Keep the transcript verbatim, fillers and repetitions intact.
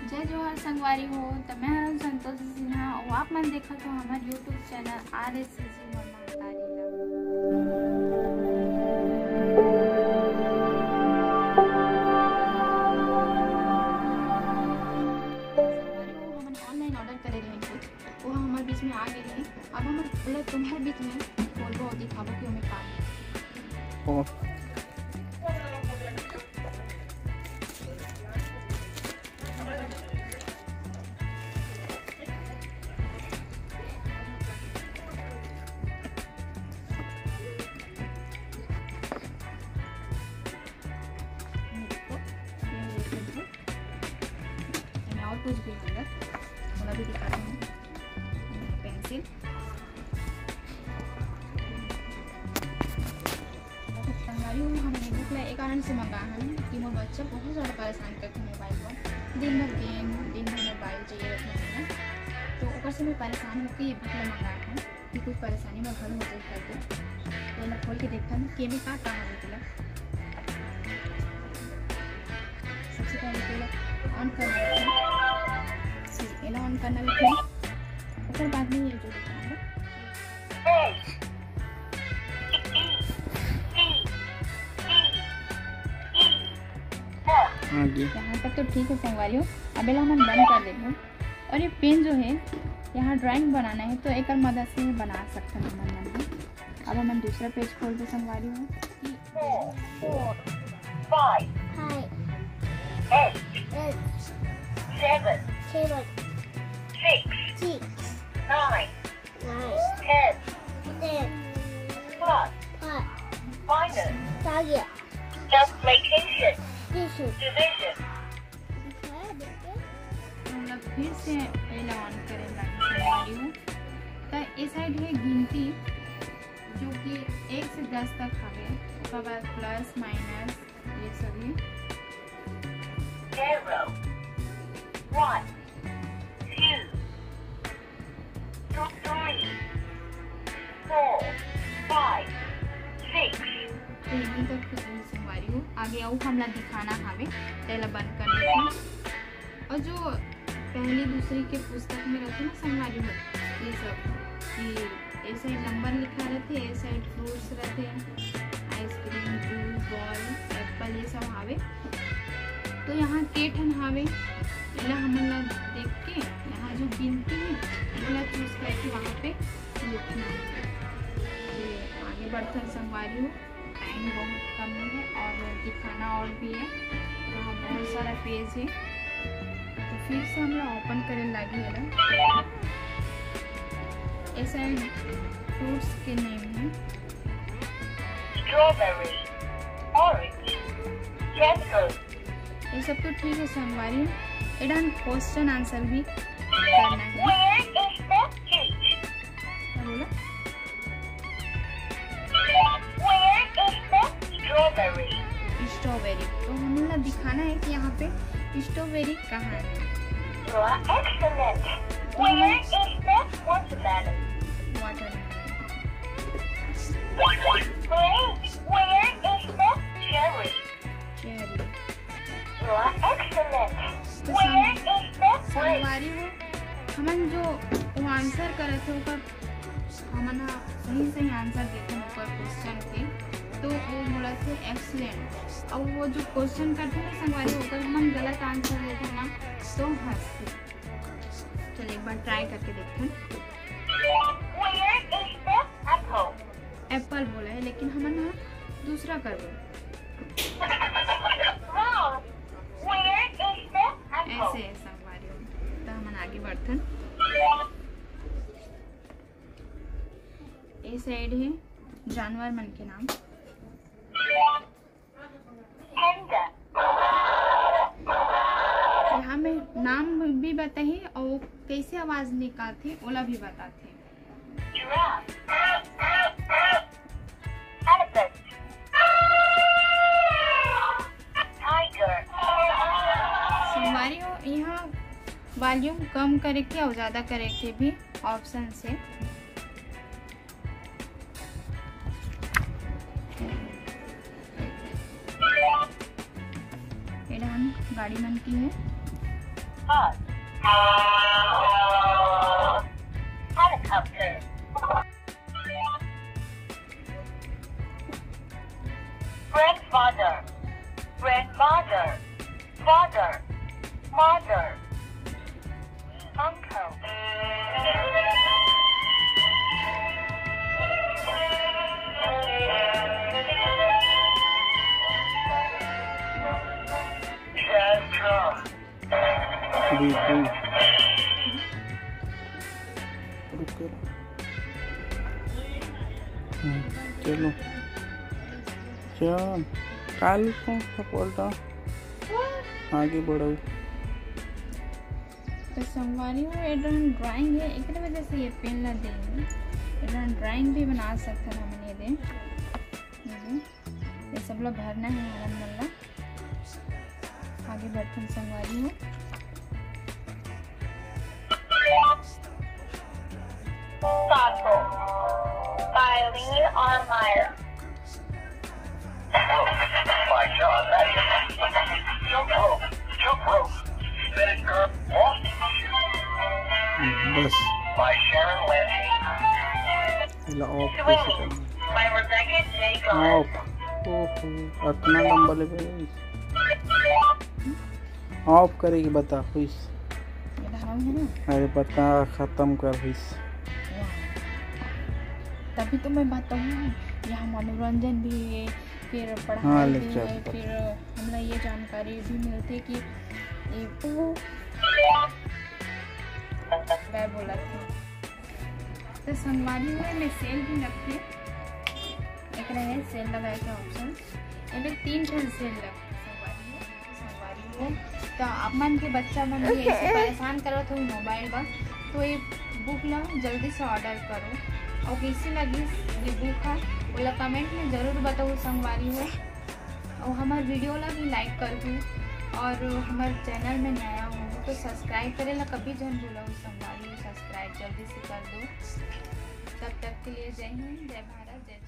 जय जोहार संगवारी हो, त मैं हरन संतोषी सिन्हा अउ आप मन देखत हो हमर YouTube channel R S C G मोर महतारी ला। संगवारी हो, हमन online order करे रहेन कुछ, वो हमर बीच में आ गए हे। अब हमन बोला तुम्हारे बीच में बोलबो अउ दिखाबो कि ओमे का हे। ओ। एमे और कुछ भी अंदर, ओला भी दिखा रही हूँ। पेंसिल। संगवारी हो, हमन ये बुक ला ए कारण से मंगाए हन कि मोर बच्चा बहुत ज़्यादा परेशान करथे मोबाइल पर। दिन भर गेम, दिन भर मोबाइल चाहिए रहथे हमन ला। तो ओकर से मैं परेशान होके ये बुक ला मंगाए हन कि कुछ परेशानी में हल हो जाए करके। तो एला खोल के देखथन कि एमे का का हवे तेला। सबसे पहले तेला on करना रहथे। फिर एला on करना रहथे। ओकर बाद में ये जो दिखाना है। हाँ जी। यहाँ तक तो ठीक है संगवारी हो। अब एला हमन बंद कर देबो। और ये पेन जो है, यहाँ ड्राइंग बनाना है, तो एकर मदद से बना सकथन हमन मन ह। अब हमन दूसरा पेज खोलबो संगवारी हो। Four, four, five, five, eight, eight, seven, seven, six, six, nine, nine, ten, ten, plus, plus, minus, target, multiplication, division, division। हमला फिर से एला on करे लागी संगवारी हो। त ए साइड है गिनती, जो कि एक से दस तक हवे, ओकर बाद प्लस माइनस ये सभी। Zero, one, two, three, four, five, six। तो यहीं तक तो संगवारी हो। आगे अउ हमला दिखाना हवे, तेला बंद कर देथन। और जो पहली दूसरी के पुस्तक में रहथे ना संगवारी हो, ये सब कि ए साइड नंबर लिखा रहथे, ए साइड फ्रूट्स रहथे, आइसक्रीम, जूस, बॉल, एप्पल, ये सब हावे। तो यहाँ के ठन हावे, एला हमन ला देख के यहाँ जो गिनती है, ओला चूज करके वहाँ पे लिखना है। ये आगे बढ़थन संगवारी हो। टाइम बहुत कम है और दिखाना और भी है, यहाँ बहुत सारा पेज है। तो फिर से हमला ओपन करे लागी एला। ए साइड फ्रूट्स के नेम है। Strawberry, orange, apple। ये सब तो ठीक है संगवारी, एडन क्वेश्चन आंसर भी करना है। Where is the cake? क्या बोला? Where is the strawberry? Strawberry. तो हमन ला दिखाना है कि यहाँ पे स्ट्रॉबेरी कहाँ है। You are excellent। तो Where हमें is the watermelon? Watermelon। Great। Where is the cherry? Cherry। You are excellent। तो Where संग- is the grape? संगवारी हो, हमन जो वो आंसर करत हो, ओकर हमन ह सही सही आंसर देथन ओकर क्वेश्चन के, तो वो बोलत हे एक्सीलेंट। अउ वो जो क्वेश्चन करथे ना संगवारी, ओकर हमन गलत आंसर देथन ना, तो हंसथे। चल एक बार ट्राई करके देखथन। Where is the apple? Apple बोला है, लेकिन हमन ह दूसरा करबो। Wrong। Where is the apple? ऐसे है संगवारी हो, तो हमन आगे बढ़थन। ए साइड है जानवर मन के नाम। Panda। यहाँ में नाम भी बताही और कैसे आवाज निकालथे, ओला भी बताथे। Giraffe। Elephant। Tiger। संगवारी हो, यहाँ वॉल्यूम कम करे के और ज्यादा करे के भी ऑप्शन है। ये डहन गाड़ी मन के है। Heart. Helicopter. Grandfather. Grandmother. Father. Mother. Uncle. Jazz drum. बिल्कुल। रुक कर। हम्म, चलो। चल, काल को सपोर्ट आगे बढ़ाओ। तो संगवारी हो, ये ड्राइंग है, एकरे वजह से ये पेन ला दे। ये ड्राइंग भी बना सकते हैं हमन ये दे। ये दे। ये सब ला भरना है हमन मन ला। आगे बढ़थन संगवारी हो। Thoughtful. By Lee R. Meyer. By John Matthews. Jump rope. Jump rope. Spinning girl. Bus. By Sharon Lansing. एला ऑफ कैसे करना? ऑफ। ओहो, अतना लंबा ले गए। ऑफ करे के बता, होइस। अरे बता, खत्म कर, होइस। तभी तो मैं बताऊँ, यहाँ मनोरंजन भी है, फिर पढ़ाई भी है, फिर हमला ये जानकारी भी मिलथे कि मैं बोला था। तो संगवारी हो, एमे सेल भी लगथे, एकरा हे सेल लगाए के ऑप्शन। एमे तीन ठन सेल लगथे संगवारी हो। तो आप मन के बच्चा मन भी ऐसे परेशान करत हो मोबाइल बर, तो ये बुक ला जल्दी से ऑर्डर करो। और कैसे लगी ये बुक हा, ओला कमेंट में जरूर बताओ संगवारी हो। और हमार वीडियो ला भी लाइक कर दो, और हमार चैनल में नया हो तो सब्सक्राइब करे ला कभी जन भूलो संगवारी हो, सब्सक्राइब जल्दी से कर दो। तब तक के लिए जय हिंद, जय भारत, जय